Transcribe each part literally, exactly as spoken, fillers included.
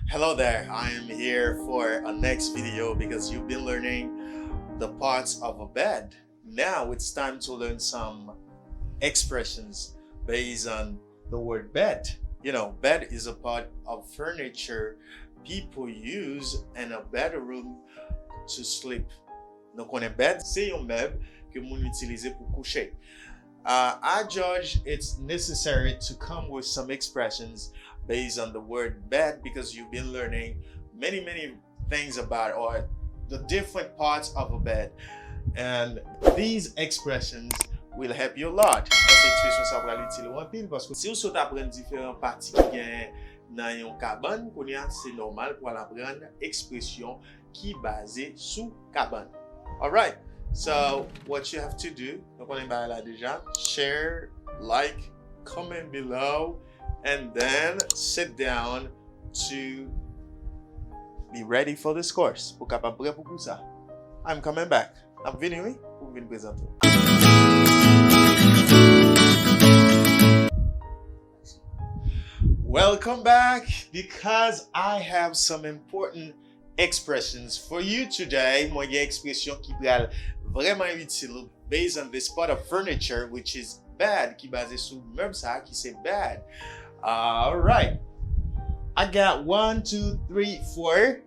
Hello there, I am here for a next video because you've been learning the parts of a bed. Now it's time to learn some expressions based on the word bed. You know, bed is a part of furniture people use in a bedroom to sleep. Nou konnen bed se yon mèb ke moun itilize pou kouche. Uh, I judge it's necessary to come with some expressions based on the word bed because you've been learning many, many things about or the different parts of a bed. And these expressions will help you a lot. Paske ekspresyon sa pral itil ou anpil paske si w sot aprann diferan pati ki genyen nan yon kabann, kounye a se nòmal pou w al aprann ekspresyon ki baze sou kabann. Alright, so what you have to do, nou konnen bagay la deja, share, like, comment below, and then sit down to be ready for this course. Pou kapab prè pou kou sa. I'm coming back. Ap vini, wi, pou m vin prezante w. Welcome back because I have some important expressions for you today. Mwen gen ekspresyon ki pral vrèman itil based on this part of furniture which is bed, ki baze sou mèb sa ki se bed. Alright. I got one, two, three, four.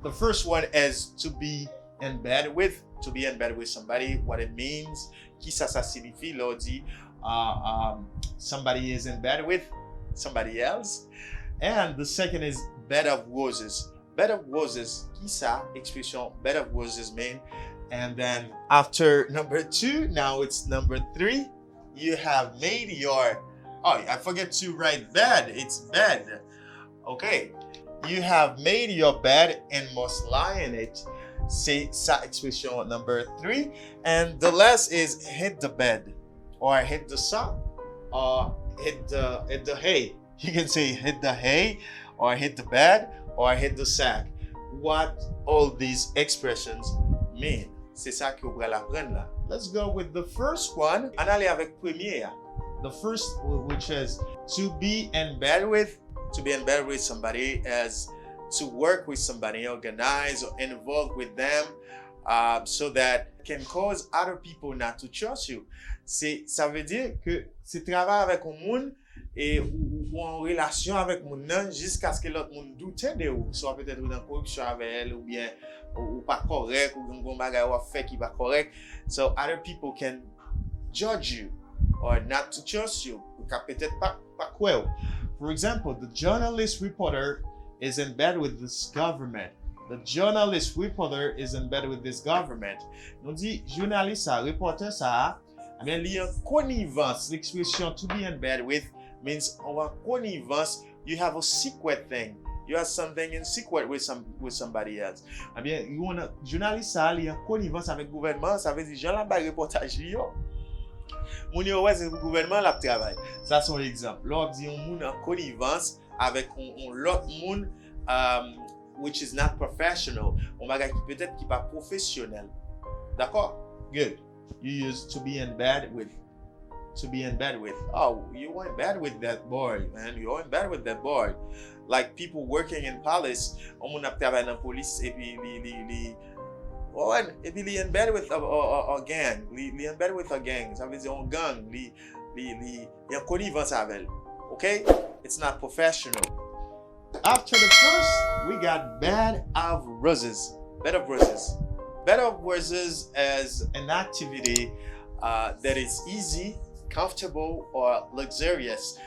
The first one is to be in bed with. To be in bed with somebody, what it means, kisa sa siyifi lè w di uh, um, somebody is in bed with somebody else. And the second is bed of roses. Bed of roses, kisa ekspresyon bed of roses mean? And then after number two, now it's number three. You have made your, oh, I forget to write bed. It's bed. Okay. You have made your bed and must lie in it. Se sa ekspresyon number three. And the last is hit the bed or hit the saw or hit the hit the hay. You can say hit the hay or hit the bed or hit the sack. What all these expressions mean? Se sa ke w pral aprann la. Let's go with the first one. Ann ale avèk premye a. The first, which is to be in bed with. To be in bed with somebody is to work with somebody, organize or involve with them uh, so that can cause other people not to trust you. Se, sa vle di ke se travay avèk yon moun e ou, ou, ou an relasyon avèk moun nan jiskaske lòt moun doute de ou, swa petèt ou nan koripsyon avè l oubyen ou, ou pa kòrèk, ou gen yon bagay w ap fè ki pa kòrèk. So other people can judge you or not to trust you. Ou ka petèt pa, pa kwè w. For example, the journalist reporter is in bed with this government. The journalist reporter is in bed with this government. Nou di jounalis sa, repòtè sa a, Ebyen, li an konivans. Ekspresyon to be in bed with means ou an konivans. You have a secret thing. You have something in secret with some with somebody else. Ebyen, yon jounalis sa a, li an konivans avèk gouvènman an, sa vle di jan l ap bay repòtaj li yo, moun yo wè se pou gouvènman l ap travay. Sa se yon egzanp. Lè w ap di yon moun an konivans avèk yon, yon lòt moun, um, which is not professional, yon bagay ki petèt ki pa pwofesyonèl. Dakò? Good. You use to be in bed with. To be in bed with. Oh, you were in bed with that boy, man. You were in bed with that boy. Like people working in police, yon moun ap travay nan polis epi li li li oh, epi li in bed with a, a, a, a gang. Li, li in bed with a gang. Sa vle di yon gang. Li li li li an konivans avè l. Okay? It's not professional. After the first, we got bed of roses. Bed of roses. Bed of roses is an activity uh, that is easy, comfortable, or luxurious.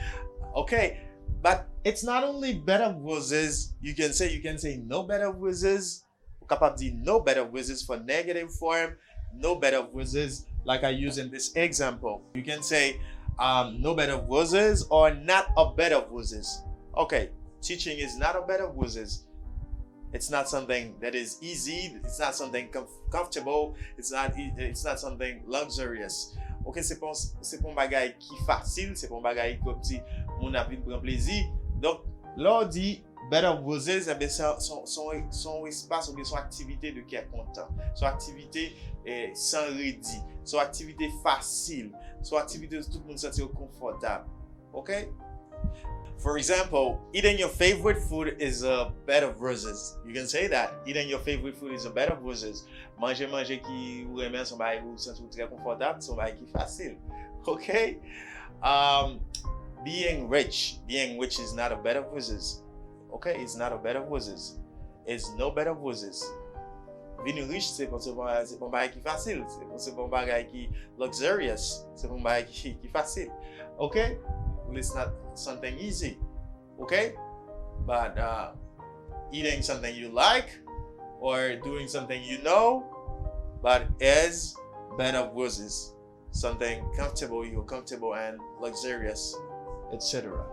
Okay, but it's not only bed of roses. You can say you can say no bed of roses. Ou kapab di no bed of roses for negative form, no bed of roses like I use in this example. You can say um, no bed of roses or not a bed of roses. Okay, teaching is not a bed of roses. It's not something that is easy. It's not something com- comfortable. It's not e- it's not something luxurious. Okay, se pa se pa yon bagay ki fasil, se pa yon bagay kòm si moun ap vin pran plezi. Donk, lè w di bed of roses, ebyen se yon espas oubyen se yon aktivite de kè kontan. Se yon aktivite eh, san redi. Se yon aktivite fasil. Se yon aktivite tout moun santi yo konfòtab. Okay? For example, eating your favorite food is a bed of roses. You can say that. Eating your favorite food is a bed of roses. Manje manje ki ou renmen se yon bagay ou santi ou trè konfòtab, se yon bagay ki fasil. Ok? Um, being rich. Being rich is not a bed of roses. Ok? It's not a bed of roses. It's no bed of roses. Vin rich se pa se pa se pa yon bagay ki fasil, se pa se pa yon bagay ki luxurious, se pa yon bagay ki, ki fasil. Ok? It's not something easy. Ok? But uh, eating something you like or doing something you know, but is bed of roses. Something comfortable, you're comfortable and luxurious, et cetera.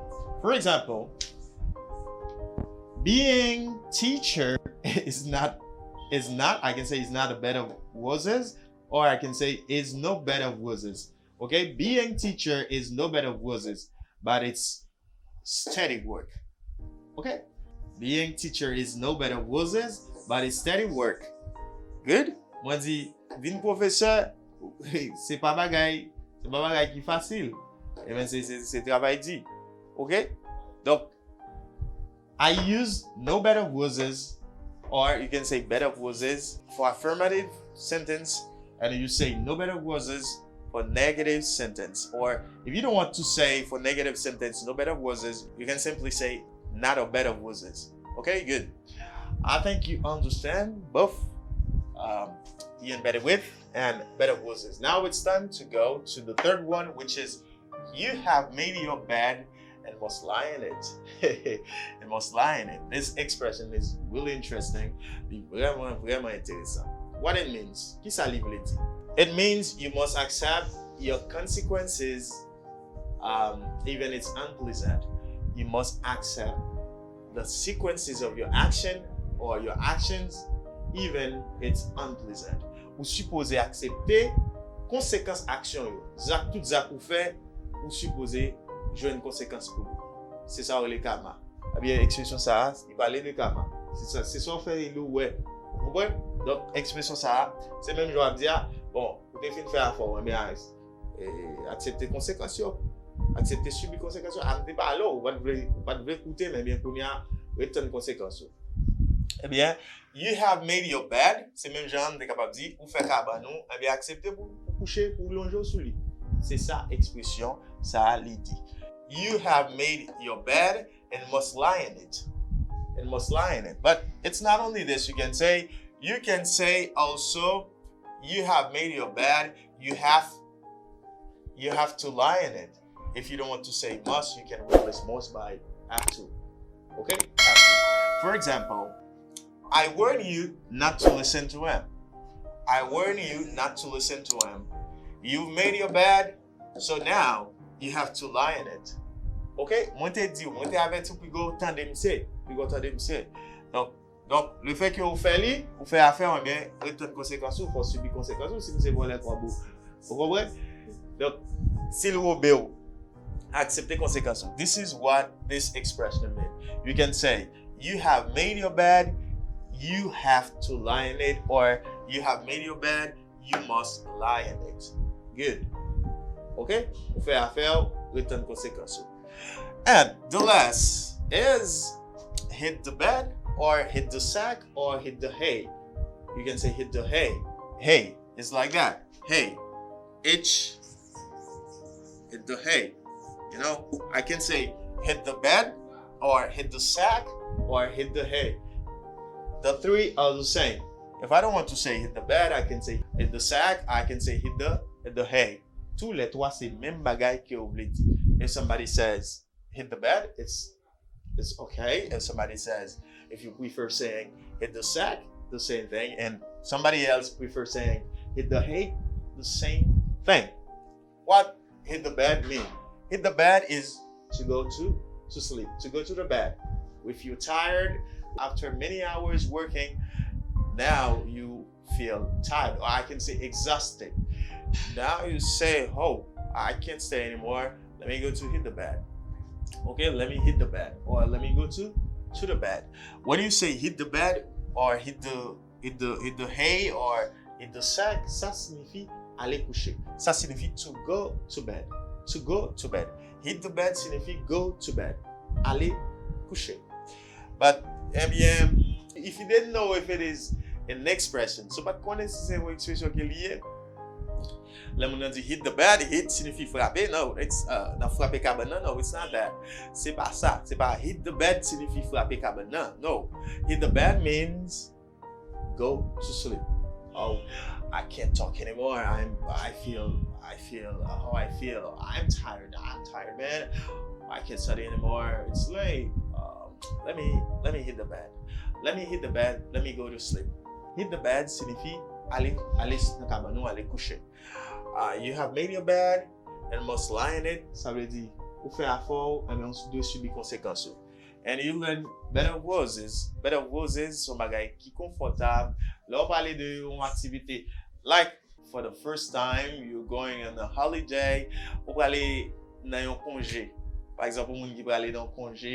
For example, being teacher is not is not I can say it's not a bed of roses, or I can say it's no bed of roses. Okay, being teacher is no bed of roses, but it's steady work. Okay? Being teacher is no bed of roses, but it's steady work. Good? Mwen di, vin pwofesè, se pa bagay, se pa bagay ki fasil. Ebyen, se, se, se travay di. Ok? Donk, I use no bed of roses, or you can say bed of roses for affirmative sentence, and you say no bed of roses for negative sentence. Or if you don't want to say for negative sentence, no bed of roses, you can simply say not a bed of roses. Okay, good. I think you understand both um, the embedded with and bed of roses. Now it's time to go to the third one, which is you have made your bed and must lie in it. And must lie in it. This expression is really interesting. Li vrèman, vrèman enteresan. What it means? Kisa li vle di? It means you must accept your consequences, um, even it's unpleasant. You must accept the sequences of your action or your actions, even it's unpleasant. Ou sipoze aksepte konsekans aksyon yo. Zak, tout zak ou fè, ou sipoze jwenn konsekans pou li. Se sa yo rele karma. Ebyen, ekspresyon sa a, li pale de karma. Se sa, se sa w fè e li w wè. Ou konprann? Donk, ekspresyon sa a, se menm jan w ap di a, bon, ou te fin fè afè w, ebyen, e, aksepte konsekans yo. Aksepte sibi konsekans yo. A m te pale w, ou pa t vle, ou pa t vle koute, men byen kounye a, ret tann konsekans yo. Ebyen, you have made your bed, se menm jan an, m te kapab di, ou fè kabann ou, ebyen, aksepte pou, pou kouche, pou lonje w sou li. Se sa ekspresyon sa a li di. You have made your bed and must lie in it. And must lie in it. But it's not only this, you can say, you can say also, you have made your bed, you have you have to lie in it. If you don't want to say must, you can replace must by have to. Okay? Have to. For example, I warn you not to listen to him. I warn you not to listen to him. You've made your bed, so now you have to lie in it. Okay? Mwen te di w, mwen te avèti w piga w tande misye, piga w tande misye. Donk, Donk, lefètke ou fè li, ou fè afè w, ebyen, ret tann konsekans ou, fò w sibi konsekans ou, si misye vòlè kòb ou. Ou konprann? Donk, si l wobe w, aksepte konsekans ou. This is what this expression mean. You can say, you have made your bed, you have to lie in it, or you have made your bed, you must lie in it. Good. Ok? Ou fè afè w, ret tann konsekans ou. And the last is hit the bed or hit the sack or hit the hay. You can say hit the hay. Hay. It's like that. Hay. H. Hit the hay. You know, I can say hit the bed or hit the sack or hit the hay. The three are the same. If I don't want to say hit the bed, I can say hit the sack, I can say hit the hit the hay. Tou lè twa se menm bagay ke ou vle di. If somebody says hit the bed, it's it's okay. If somebody says, if you prefer saying hit the sack, the same thing. And somebody else prefer saying hit the hay, the same thing. What hit the bed mean? Hit the bed is to go to to sleep, to go to the bed. If you're tired after many hours working, now you feel tired, or I can say exhausted. Now you say, oh, I can't stay anymore. Let me go to hit the bed. Okay, let me hit the bed, or let me go to to the bed. When you say hit the bed or hit the hit the hit the hay or hit the sack, sa siyifi ale kouche. Sa siyifi to go to bed. To go to bed. Hit the bed siyifi go to bed. Ale kouche. But, ebyen, if you didn't know if it is an expression, si w pa t konnen si se yon ekspresyon ke li ye, lè moun nan di hit the bed, hit siyifi frape, no, it's, uh, nan frape kabann nan, no, it's not that. Se pa sa, se pa hit the bed siyifi frape kabann nan, no. Hit the bed means go to sleep. Oh, I can't talk anymore. I'm, I feel, I feel, oh, I feel, I'm tired. I'm tired, man. I can't study anymore. It's late. Um, let me, let me hit the bed. Let me hit the bed. Let me go to sleep. Hit the bed siyifi ale, ale nan kabann ou, ale kouche. Uh, you have made your bed and must lie in it. Sa vle di, ou fè afè w, ebyen ou dwe sibi konsekans yo. And you learn bed of roses. Bed of roses se yon bagay ki konfòtab. Lè w pale de yon aktivite, like, for the first time, you're going on a holiday, ou prale nan yon konje. Pa egzanp, yon moun ki prale nan yon konje,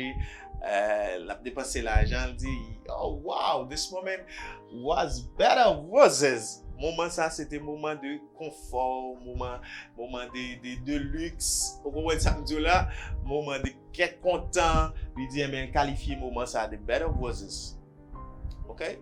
euh, l ap depanse lajan, l di, "Oh, wow, this moment was bed of roses." Moman sa, se te moman de konfò, moman, moman de, de, de luxe. Ou konprann sa m di w la? Moman de kè kontan. Li di, enben, kalifye moman sa de bed of roses. Ok?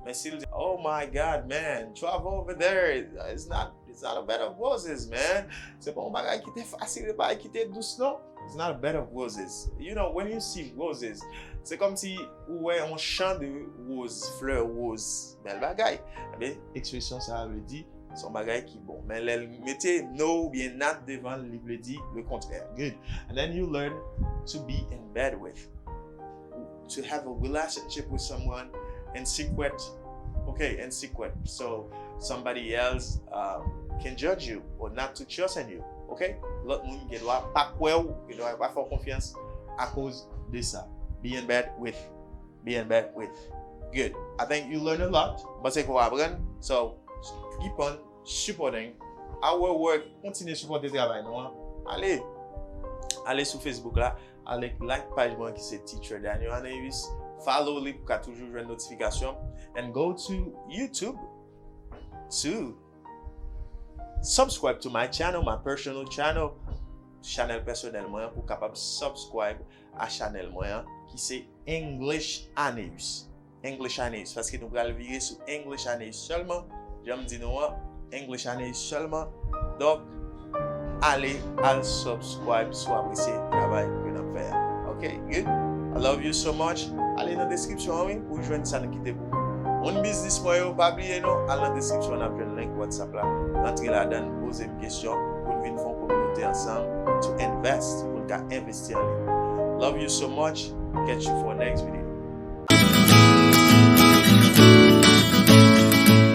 Men si l di, "Oh my God, man, travel over there, it's not, it's not a bed of roses, man." Se pa yon bagay ki te fasil, se pa ki te dous, non. It's not a bed of roses. You know, when you see roses, se kòm si ou wè yon chan de woz, flè woz, bèl bagay. Ebyen, ekspresyon sa a vle di, se yon bagay ki bon. Men lè l mete no oubyen not devan l, li vle di le contraire. Good. And then you learn to be in bed with. To have a relationship with someone in secret. Okay, in secret. So somebody else, um, can judge you or not to trust in you. Okay? Lòt moun gen dwa pa kwè w, gen dwa pa fè w konfyans akoz de sa. Be in bed with. Be in bed with. Good. I think you learn a lot. Mwen panse ke w aprann. So, keep on supporting our work. Kontinye sipòte travay nou an. Ale, ale sou Facebook la. Ale like paj mwen ki se Teacher Daniel Aneus. Follow li pou ka toujou jwenn notifikasyon. And go to YouTube to subscribe to my channel, my personal channel, chanèl pèsonèl mwen an, pou kapab subscribe a chanèl mwen an, ki se English Aneus. English Aneus, paske nou pral vire sou English Aneus sèlman. Jan m di nou an, English Aneus sèlman. Donk, ale, al subscribe si w apresye travay ke n ap fè a. Ok, good. I love you so much. Ale nan deskripsyon an, wi, pou w jwenn sa n kite pou ou. Moun biznis mwen yo, pa bliye non, al nan deskripsyon an, n ap jwenn link WhatsApp la. Rantre ladan l, poze m kesyon, pou n vin fè yon kominote ansanm, to invest, pou n ka envesti an li. Love you so much. Catch you for next video.